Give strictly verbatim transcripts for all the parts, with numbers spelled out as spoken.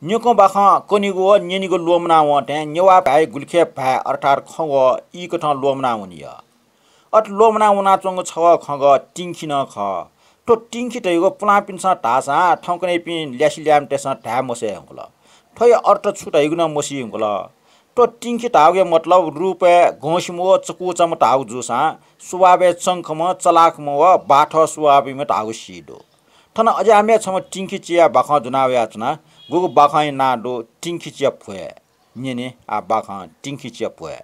न्यंकं बाखं कनिगु व न्यनीगु ल्वःमना वंथें नेवाः भाय् गुलिखे भाय् अर्थात् खँग्वः ईकथं ल्वःमना वनी। अथे ल्वःमना वनाच्वंगु छगः खँग्वः तिंखी नं खः। थ्व तिंखी धइगु पुलांपिन्सं धाःसां थौंकन्हय्‌पिं ल्यासेल्याम्हतय्‌सं धाये मसय् धुंकल। थ्वया अर्थ छु धइगु नं मसी धुंकल। थ्व तिंखी धाःगुया मतलब रूपय् गंसिम्ह व चकूचाम्ह धाःगु जूसां स्वभावय् चंखम्ह, चलाखम्ह व बाथः स्वभावयाम्ह धाःगु सी दु। थन अज्याःम्ह छम्ह तिंखी चिया बाखं ज्वना वयाच्वना। गुगु बाखंया नां दु तिंखी चिया भ्वय्। न्यने आः बाखं तिंखी चिया भ्वय्।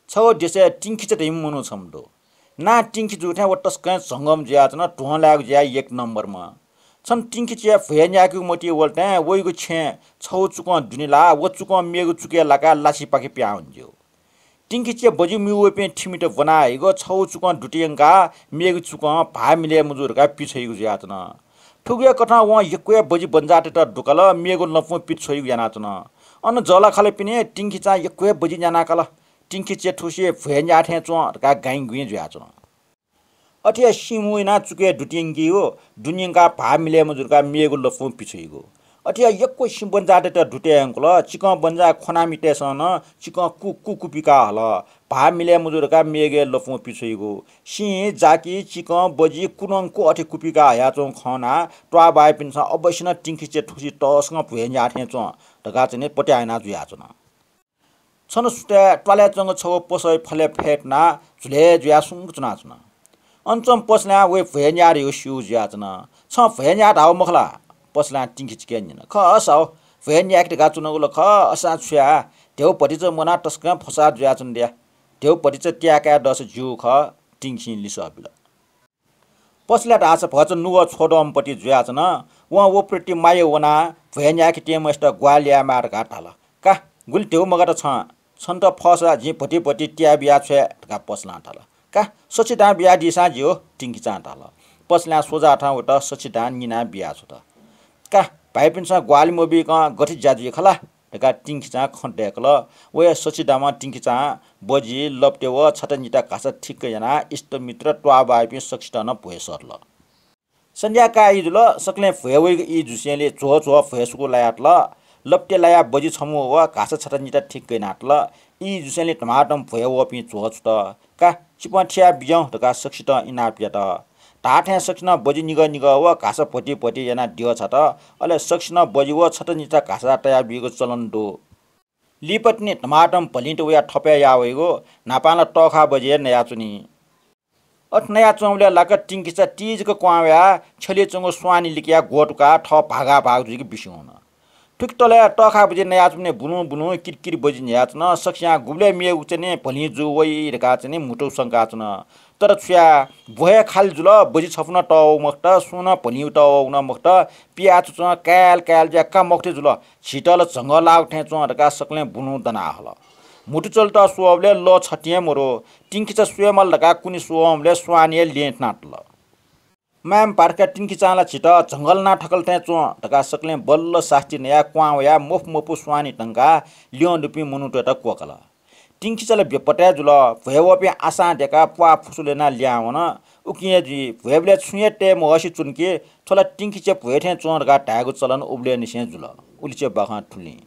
छगू देशय् तिंखिचा धइम्ह मनू छम्ह दु। नां तिंखी जू थें व तसकं झंगःम्ह जुयाच्वन, ध्वं लायेगु ज्याय् एक नम्बरम्ह। छम्ह तिंखिचाया भ्वय् न्यायेकेगु मतिइ वल थें वइगु छेँय् छगू चुकं दुने लाः, व चुकं मेगु चुकय् लाकाः लासिपाखे पिहां वने ज्यू। तिंखिचाया बजि म्ये वःपिं थिमित ब्वना हइगु, छगू चुकं दुत यंकाः मेगु चुकं भाः मिलय् मजू धकाः पिछ्वइगु जुयाच्वन। थुकिया कथं वं यक्व हे बजि बन्जाःतय्‌त दुकल, मेगु लँपुं पिछ्वइगु यानाच्वन। अन जःलाखःलापिनि तिंखिचां यक्व हे बजि न्यानाकल। तिंखिचाया थुसी भ्वय् न्याः थें च्वं धकाः गाइँगुइँ जुयाच्वन। अथे हे सिं मू यानाः चुकय् दुत यंकीगु, दुने यंकाः भाः मिलय् मजू धकाः मेगु लँपुं पिछ्वइगु। अथे हे यक्व सिं बन्जाःतय्‌त दुत यंकल, चिकं बन्जाः ख्वनामितय्‌सं नं चिकं कु कु कुपिकाः हल, भाः मिलय् मजू धकाः मेगु लँपुं पिछ्वइगु। सिं, जाकि, चिकं, बजि, कुनं कु अथे कुपिकाः हयाच्वंगु खनाः त्वाःबाःपिन्सं अवश्य नं तिंखिचाया थुसी तसकं भ्वय् न्याः थें च्वं धकाः चाहिँ नि पत्याः याना जुयाच्वन। छन्हु सुथय् त्वालय् च्वंगु छगू पसःया फलय् फय् तुनाः झुलय् जुयाः सुंक च्वनाच्वन। अन च्वंम्ह पसलयां वय् भ्वय् न्याः धइगु स्यू जुयाच्वन। "छं भ्वय् न्याः धाःगु मखु ला?" पसलं तिंखिचाके न्यन। "खः साहु, भ्वय् न्यायेके धकाः च्वनागु ला खः, असां छु याये? ध्यबा भतिचा म्वनाः तसकं फसाः जुयाच्वन दया। ध्यबा भतिचा त्याये काये दःसा ज्यू खः।" तिंखिं लिसः बिल। पसलय् धाःसा भचा नुगः छ्वदंम्ह पति जुयाच्वन। वं व प्रति माया वनाः भ्वय् न्यायेके त्यंम्हय्‌सित ग्वाहालि यायेमाः धकाः धाल। "का, गुलि ध्यबा मगात छं। छन्त फःसा जिं भति भति त्याये बिया छ्वये" धकाः पसलं धाल। "का, सछि दां बियादीसां ज्यू" तिंखिचां धाल। पसलं सोझाथं वयात सछि दां निनाः बिया छ्वत। "का, भाइपिन्सं ग्वाहालि मबीकं गथे ज्या जुइ खला?" धकाः तिंखिचां खँ दय्‌कल। व हे सछि दाम्ह तिंखिचां बजि, लप्ते व छता निता घासा ठिक्क यानाः इष्टमित्र त्वाःबाःपिं सकसितं नं भ्वय् सःतल। सन्ध्या काः ई जुल। सकलें भ्वय् वइगु ई जुसेंलि झ्वः झ्वः भ्वय् सुकू लायातल। लप्ते लायाः बजि छम्ह व घासा छता निता ठिक्क यानातल। ई जुसेंलि धमाधम भ्वय् वःपिं झ्वः छुत। "का, चिपं थियाः बिज्याहुँ" धकाः सकसितं इनाप यात। धाःथें सकसिनं बजि निगः निगः व घासा भति भति यानाः द्यः छात। अले सकसिनं बजि व छता निता घासा तयाबीगु चलन दु। लिपातिनि धमाधम भलिंत वयाः थपय् याः वइगु, न्हापां ला तःखा बजि हे नयाच्वनी। अथे नयाच्वंबलय् लाक्क तिंखिचा तीजक क्वहां वयाः छ्यलय् च्वंगु स्वांनि लिकयाः ग्वतुकाः थः भागाभाग जुइक बिस्युं वन। थुकितलय् तःखा बजि नयाच्वंबलय् बुलुं बुलुं किरकिर बजि न्ह्याच्वन। सकसियां गुबलय् मेगु चाहिँ नि भलिं जू वइ धकाः चाहिँ नि म्हुतु संकाच्वन। तर छु याये, ब्व हे खालि जुल, बजि छपु नं तःवःगु मखुत, सुं नं भलिं तःवःगु नं मखुत, पियाच्वंच्वं काय्‌ल काय्‌ल जुयाः का मखुथें जुल। झीत ला झंगः लाःगु थें च्वं धकाः सकलें बुलुं दना हल। म्हुतु चलेत स्वःबलय् लः छतिं हे मरु। तिंखिचा स्वये माल धकाः कुने स्वःवंबलय् स्वांनि हे ल्यं थनातल। माय्‌म्ह भाःतकाः तिंखिचां ला झीत झंगः लाना थकल थें च्वं धकाः सकलें बल्ल सास्ती नयाः क्वहां वयाः मफु मफु स्वांनि धंकाः ल्यं दुपिं मनूतय्‌त क्वकल। तिंखिचा ला बेपत्ता हे जुल। भ्वय् वःपिं आशां दय्‌काः प्वाः फुसुल यानाः ल्याहां वन। उकिं हे जुइ, भ्वय्‌बलय् छुं हे तये महसि च्वन कि, थ्व ला तिंखिचा भ्वय् थें च्वं धकाः धायेगु चलन उबलय्‌निसें जुल। उलिचे बाखं थुलिं।